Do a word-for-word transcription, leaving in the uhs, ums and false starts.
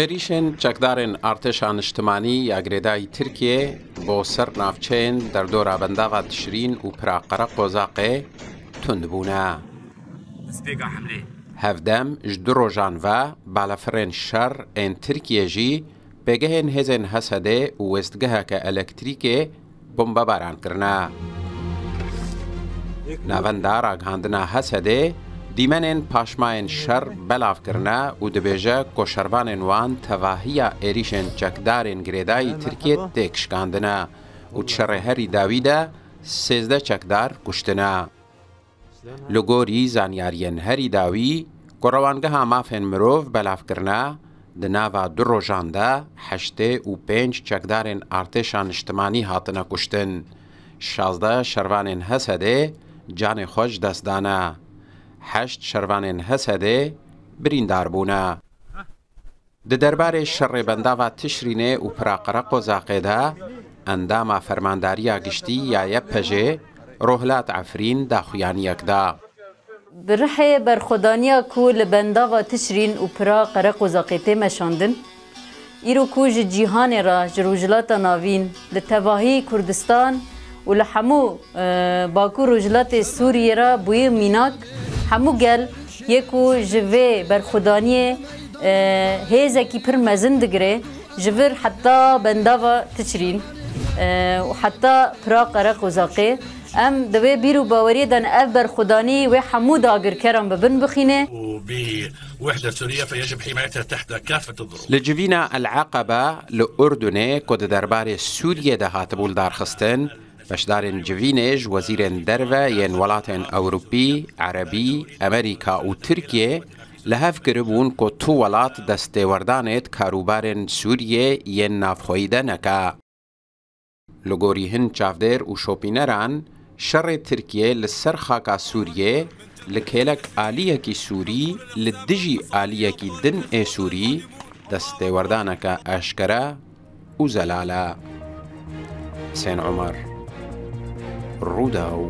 Êrîşên çekdarên Artêşa Niştimanî ya girêdayî Tirkiyê bo ser navçeyên derdora bendava Tişrîn û pira Qereqozaqê tund bûne. Hevdem ji du rojan ve balafirên şer ên Tirkiyê jî pêgehên hêzên H S D û wêstgeheke elektrîkê bombebaran kirine. Navenda ragihandina H S D dîmenên paşmayên şer belav kirine û dibêje ku şervanên wan tevahiya êrîşên çekdarên girêdayî Tirkiyê têk şikandine û di şerê herî dawî de sêzdeh çekdar kuştine. Li gorî zanyariyên herî dawî ku Rewangeha Mafên Mirov belav kirine, di nava du rojan de heştê û pênc çekdarên Artêşa Niştimanî hatine kuştin. Şazdeh şervanên H S D canê xwe ji dest dane. Heşt şervanên H S D birîndar bûne. Di derbarê şerê bendava Tişrînê û pira Qereqozaqê de endama Fermandariya Giştî ya Y P J, Rohlat Efrîn, daxuyaniyek da. Bi rihê berxwedaniya ku li bendava Tişrîn û pira Qereqozaqê tê meşandin, îro ku ji cîhanê re, ji Rojhilata Navîn, li tevahî Kurdistan û li hemû, e, Bakur Rojhilatê Sûriyê re bûye mînak, hemû gel yê ku ji vê berxwedaniyê, e, hêzekî pir mezin digire, ji vir heta bendava Tiçrîn, e, û heta pira Qereqozaqê, em di wê bîr û baweriyê de ne ev berxwedanî wê hemû dagirkeran bi bin bixîne. وبوحدة سورية فيجب حمايتها تحت كافة الظروف. Li civîna El Eqebe li Urdunê ku di derbarê Sûriyê de hatibû lidarxistin, beşdarên civînê ji wezîrên derve yên welatên Ewropî, Erebî, Amerîka û Tirkiyê li hev kiribûn ku tu welat destêwerdanê di karûbarên Sûriyê yên navxweyî de neke. Li gorî hin çavdêr û şopîneran, şerê Tirkiyê li ser xaka Sûriyê li kêlek aliyekî Sûrî li dijî aliyekî din ê Sûrî destêwerdaneke eşkere û zelal e. Husên Omer, Rûdaw.